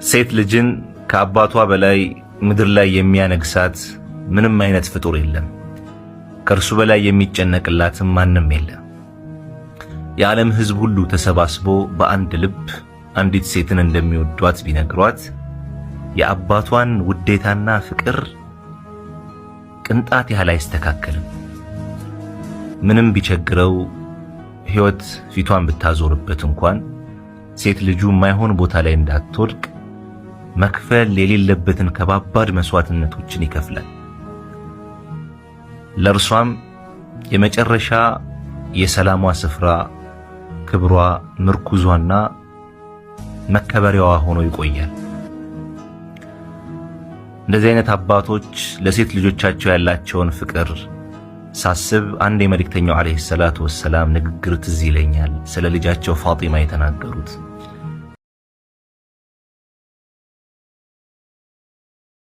ሴት ልጅን ከአባቷ በላይ ምድር ላይ የሚያነግሳት ምንም አይነት ፍጡር የለም። ከእርሱ በላይ የሚጨነቅላትም ማንም የለም። የዓለም ሕዝብ ሁሉ ተሰባስቦ በአንድ ልብ አንዲት ሴትን እንደሚወዷት ቢነግሯት የአባቷን ውዴታና ፍቅር ቅንጣት ያህል አይስተካከልም። ምንም ቢቸግረው፣ ሕይወት ፊቷን ብታዞርበት እንኳን ሴት ልጁ የማይሆን ቦታ ላይ እንዳትወድቅ መክፈል የሌለበትን ከባባድ መስዋዕትነቶችን ይከፍላል። ለእርሷም የመጨረሻ የሰላሟ ስፍራ፣ ክብሯ፣ ምርኩዟና መከበሪያዋ ሆኖ ይቆያል። እንደዚህ አይነት አባቶች ለሴት ልጆቻቸው ያላቸውን ፍቅር ሳስብ አንድ የመልእክተኛው ዓለይሂ ሰላቱ ወሰላም ንግግር ትዝ ይለኛል። ስለ ልጃቸው ፋጢማ የተናገሩት።